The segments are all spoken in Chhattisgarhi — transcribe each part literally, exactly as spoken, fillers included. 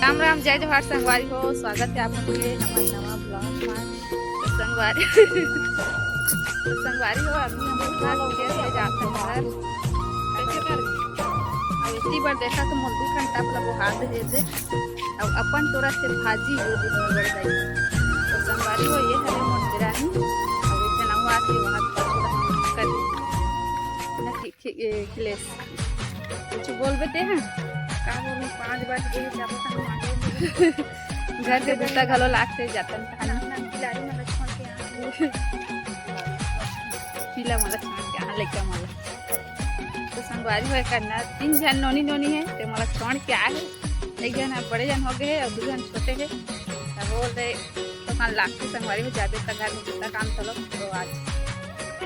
राम राम, जय जोहार संगवारी हो, स्वागत हे आप मन के हमर नवा vlog में। तो संगवारी, तो संगवारी हो, अभी हम लोग घर के लिए जात हन घर। कैसे कर? अब इतनी बार देखा तो मोर दू घंटा वाला वो हाथ दे दे। अब अपन टोरा से भाजी वो दूसरी बढ़ गई। तो संगवारी हो, ये हरे मोर देरानी, अब एक जनवा के वहाँ पर पूरा कर ना खि-, खि-, ए, खिलेश। कुछ बोलबे ते हैं? का बोलूं, पाँच बार के जब तक मांगे। घर के बूता घलो लागथे, जातन कहानी। ना, ना, बिलारी मन ला छोड़ के आ। पीला मन ला छोड़ के आ, लइका मन ला। तो संगवारी हो, एकर ना तीन झन नोनी नोनी हे, ते मन ला छोड़ के आ हे। एक झन ह बड़े झन हो गए हे अउ दू झन छोटे हे। त बोल रहे, तो कान लागथे संगवारी हो, जाबे त घर में जितना काम चलो, तो आज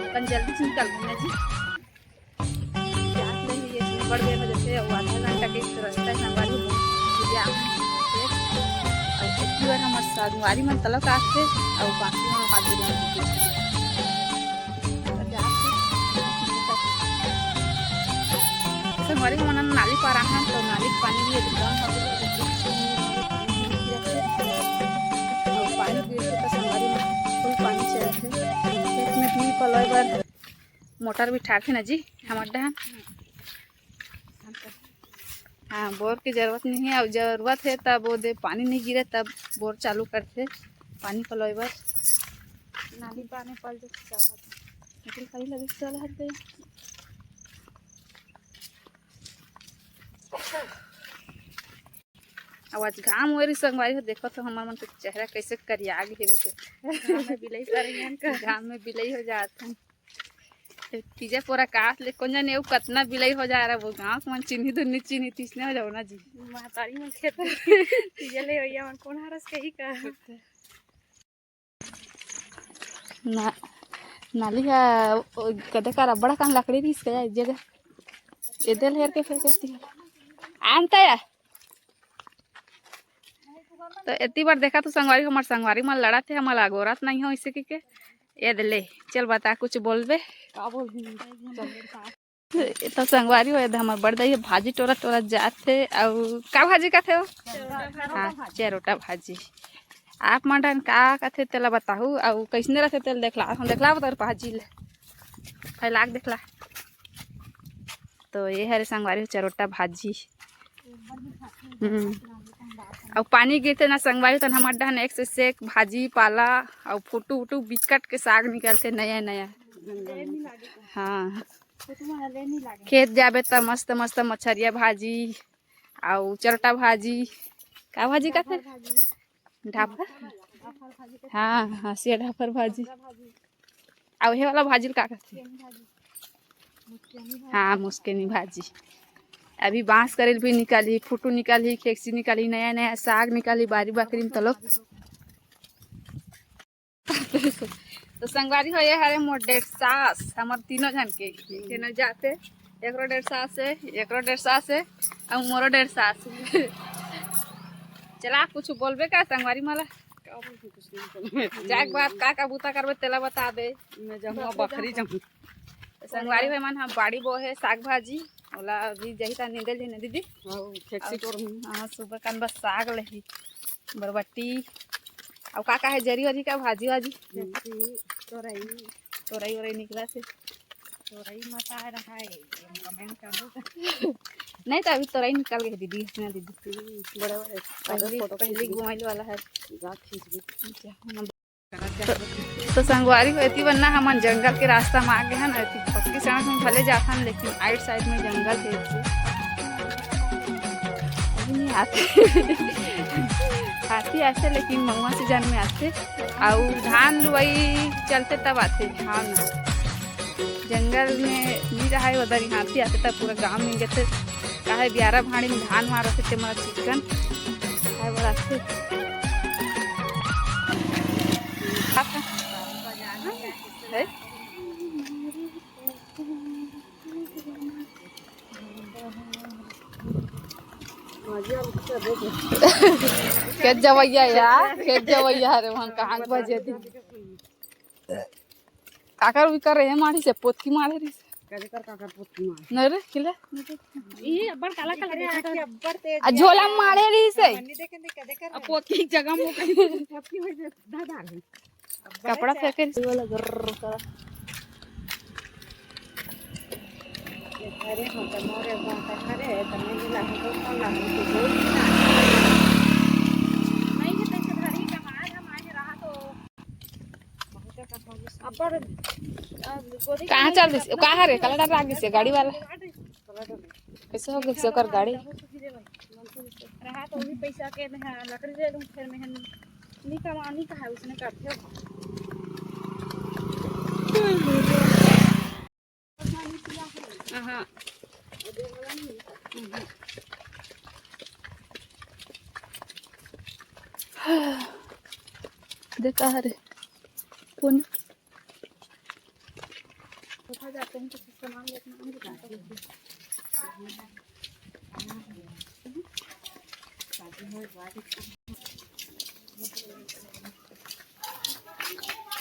अपन जल्दी से निकल गए ना जी। जात ले ही ये बड़ बेर हो जैसे वो आधा घंटा के रास्ता है, संगवारी हो, तो जा और इतनी बार हमर संगवारी मन तलक आथे और बाकी मन हाथ जुड़े। संगवारी मन नाली पार आहन, तो नाली के पानी भी एकदम हो गया, और पानी गिरथे तो संगवारी मन full पानी चलथे। खेत में भी पलोय बर मोटर बिठारथे ना जी हमर डहन। हाँ, बोर के जरूरत नहीं है, और जरूरत है तब वो दे पानी नहीं गिरे तब बोर चालू करथे पानी पलोय बर। नाली पानी पल जैसे चाहत। लेकिन कहीं लगे चल हट गए। अब आज घाम हो रही संगवारी हो, देखो तो हमर मन के चेहरा कैसे करिया गे हे। घाम में बिलई कर रही है इनका। घाम में बिलई हो जात है। तीजा पोरा काट ले, कौन जाने वो कतना बिलई हो जा रहा, वो गाँव के मन चिन्ही तो नहीं चिन्ही, तीसने हो जाओ ना जी। महतारी मन खेत तीजा ले भैया मन कौन हरस कही का। ना, नाली हा, ओ, कदे का रबड़ कान लकड़ी रहिस का एक जगह। एदे ल हेर के फेंक देती है। आनता है। तो एती बार देखा तो संगवारी, हमर संगवारी मन लड़त हे, हमर अगोरत नहीं हो इसे की के। एदे ले, चल बता कुछ बोलबे। का बोलबी? चल। तो संगवारी हो, एदे हमर बड़ दाई भाजी टोरा टोरा जात हे, अउ का भाजी कथे हो? हाँ, चरोटा भाजी। आप मन डहन का कथे तेला बताहू, अउ कैसने रथे तेला देखला, हम देखला बता भाजी ले। फैलाक देखला। तो ये हरे संगवारी हो चरोटा भाजी। हम्म। अउ पानी गिरथे ना संगवारी, तन हमर डहन एक से एक भाजी पाला अउ फोटो उटू बिचकट के साग निकलथे नया नया। हाँ। खेत जाबे त मस्त मस्त मछरिया भाजी अउ चरोटा भाजी। का भाजी कथे? ढाफर? हाँ, हंसिया ढाफर भाजी। अउ हे वाला भाजी ल का कथे? हाँ, मुस्केनी भाजी। अभी बांस करेल भी निकाली, फुटू निकाली, खेकसी निकाली, नया नया साग निकाली, बारी बखरी में तलोक। तो संगवारी हो, ये हरे मोर डेढ़ सास, हमर तीनों झन के। एक झन जाते, एकरो डेढ़ सास हे, एकरो डेढ़ सास हे, अउ मोरो डेढ़ सास हे। चला, कुछ बोलबे का संगवारी मन ला? का बोलबे, कुछ नहीं बोलबे। जाए के बाद का का बूता करबे, तेला बता दे। मैं जाऊँ, बखरी जाऊँ। तो संगवारी भाई मन, हम बाड़ी बोहे हे साग भाजी, ओला अभी जही ता निंदे ले ना दीदी। हाँ, खेकसी तोड़। हाँ, सुबह कान बस साग लही, बरबट्टी, अउ का का हे जरी वरी का भाजी वाजी? खेकसी, तोरई। तोरई ओरई निकला से। तोरई मत आ रहा है, comment कर दो। नहीं तो अभी तोरई निकल गई दीदी, इसने दीदी। हम्म, बड़ा बड़ा है। पहली, photo पहली खींच ली। घुमाइल वाला है। जा खींच ली। तो, तो संगवारी हो, एती बन्ना हमन जंगल के रास्ता में आ गए हन। एती पक्की सड़क में भले जाथन, लेकिन आइट साइड में जंगल हे। अभी नहीं आते। हाथी आते, लेकिन महुआ सीजन में आते। अउ धान लुवई चलते तब आते। धान जंगल में नहीं रहा है, उधर हाथी आते तब पूरा गांव में जैसे काहे बियारा भाड़ी में धान मारत हे, ते मोला चिकन खाए बर आथे। है? खेत जवैया यार, खेत जवैया रे, हम कहाँ के बजे दी। काकर उकर रहे मारी से पोतकी मारे रही। नहीं रे, किला। ये अब्बड़ काला काला दिखत हे। अब्बड़ तेज आ झोला मारे रही से। नहीं देखे, देखे, देखे। अब पोती जगह में कहीं झपकी हो जाए, धाधार है। कपड़ा फेंके। अरे हाँ, तो मोरे बात करे, तो मैं मिला के तो कौन ला के जोड़ी ना। नहीं है, तो इसे घर ही कमा, हम आए रहा तो। अब्बड़, अ, गोदी कहाँ चल दिस? कहाँ रे? कलर डाल दिस गाड़ी वाला। कैसे हो गइस ओकर गाड़ी? रहा तो वही पैसा के मैं लकड़ी ले लूँ, फिर मैं नहीं कमानी का है, उसने करते हो। हाँ। देखा रे, कौन? उठा जाते हैं, कुछ सामान लेते हैं।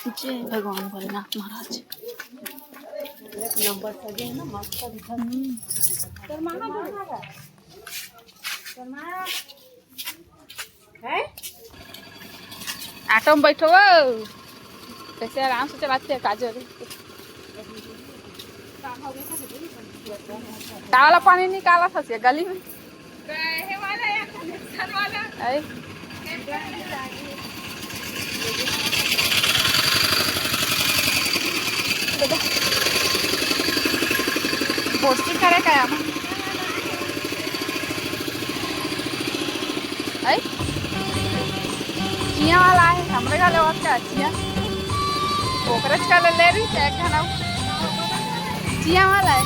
जय भगवान भोलेनाथ महाराज। एक नंबर सजे है ना, मस्त दिखा। हम्म। ऑटो में बैठो वो। कैसे आराम से चलाते हैं काजल। का वाला पानी निकाला था से गली में? बहे वाला या कनेक्शन वाला? ऐ? पोस्टिंग करे का है? ऐ? चिया वाला है, हमरे घर लेवत का चिया। ओकरे च का ले ले रही, एक घना। चिया वाला है।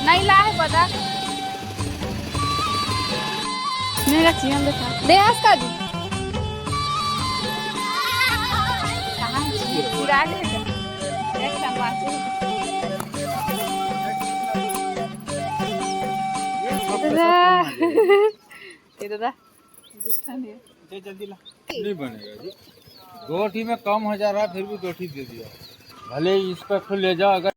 नहीं ला है, बता। नहीं ला, चिया देखा। दे आज का जी। कहाँ है चिया? पूरा ले जा। एक संगवा से। ये दादा। जल्दी ला। नहीं बनेगा जी, दो ठी में कम हो जा रहा है, फिर भी दो ठी दे दिया। भले इसका खुद ले जाओ, अगर